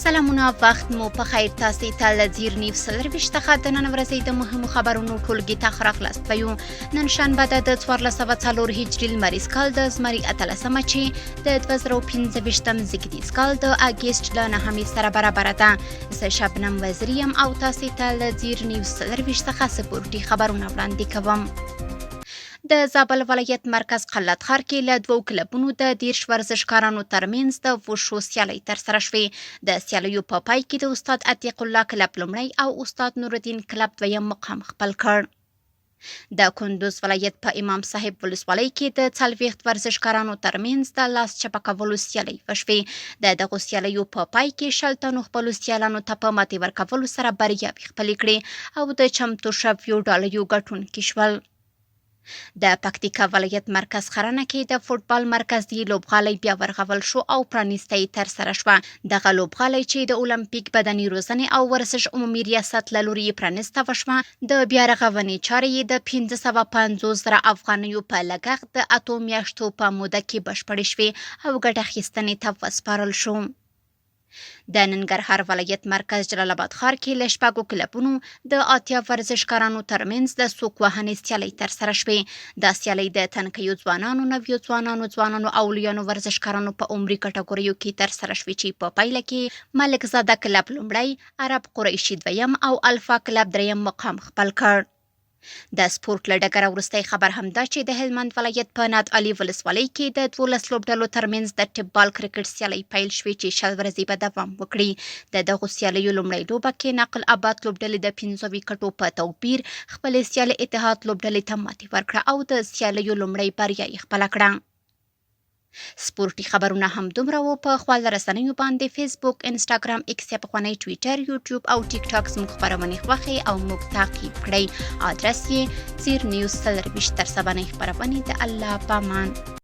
سلامونه، وخت مو په خیر. تاسو ته له ځیر نیوز 24 څخه د نن ورځې د مهمو خبرونو ټولګې ته ښه راغلاست وایو. نن شنبه ده د 1404 هجري لمریز کال د زمري 18مه چې د 2025 زیږدیز کال د اګست له 9مې سره برابره ده. زه شبنم وزیري یم او تاسو ته له ځیر نیوز 24 څخه سپورټي خبرونه وړاندې کوم. د زابل ولایت مرکز قلات ښار کې له دوو کلبونو د 30 ورزشکارانو ترمنځ د وشو سیالۍ ترسره شوې. د سیالیو په پای کې د استاد عتیق الله کلب لومړی او استاد نورالدین کلب دویم مقام خپل کړ. د کندوز ولایت په امام صاحب ولسوالۍ کې د 40 ورزشکارانو ترمنځ د لاس چپه کولو سیالۍ وشوې. د دغو سیالیو په پای کې 20 تنو خپلو سیالانو ته په ماتې ورکولو سره بریاوې خپلې کړې او د چمتو شویو ډالیو ګټونکي شول. د پکتیکا ولایت مرکز ښرنه کې د فوټبال مرکزي لوبغالی بیا ورغول شو او پرانیسته یې ترسره شوه. دغه لوبغالی چې د المپیک بدني روزنې او ورزش عمومي ریاست له لوري یې پرانیسته وشوه، د بیا رغونې چارې یې د 550 زره افغانیو په لګښت د 8 میاشتو په موده کې بشپړې شوې او ګټه اخیستنې ته وسپارل شو. د ننګرهار ولایت مرکز جلال آباد ښار کې له شپږو کلبونو د 80 ورزشکارانو ترمنځ د سوک وهنې سیالۍ ترسره شوې. دا سیالۍ د تنکیو ځوانانو، نویو ځوانانو، ځوانانو او لویانو ورزشکارانو په عمري کټګوریو کې ترسره شوې چې په پایله کې ملکزاده کلب لومړی، عرب قریشي دویم او الفا کلب دریم مقام خپل کړ. د سپورټ له ډګره وروستی خبر هم دا چې د هلمند ولایت په ناد علي ولسوالۍ کې د 12 لوبډلو ترمنځ د ټپ بال کرکټ سیالۍ پیل شوې چې 20 ورځې به دوام وکړي. د دغو سیالیو لومړۍ لوبه کې نقل آباد لوبډلې د 5 ویکټو په توپیر خپلې سیالې اتحاد لوبډلې ته ماتې ورکړه او د سیالیو لومړۍ بریا یې خپله کړه. سپورټي خبرونه هم دومره وو. په خواله رسنیو باندې فیسبوک، انسټاګرام، ایکس یا پخوانی ټویټر، یوټیوب او ټیک ټاک زموږ خپرونې خوښې او موږ تعقیب کړئ. آدرس یې زیر نیوز 24. تر سبانۍ خپرونې د الله پامان.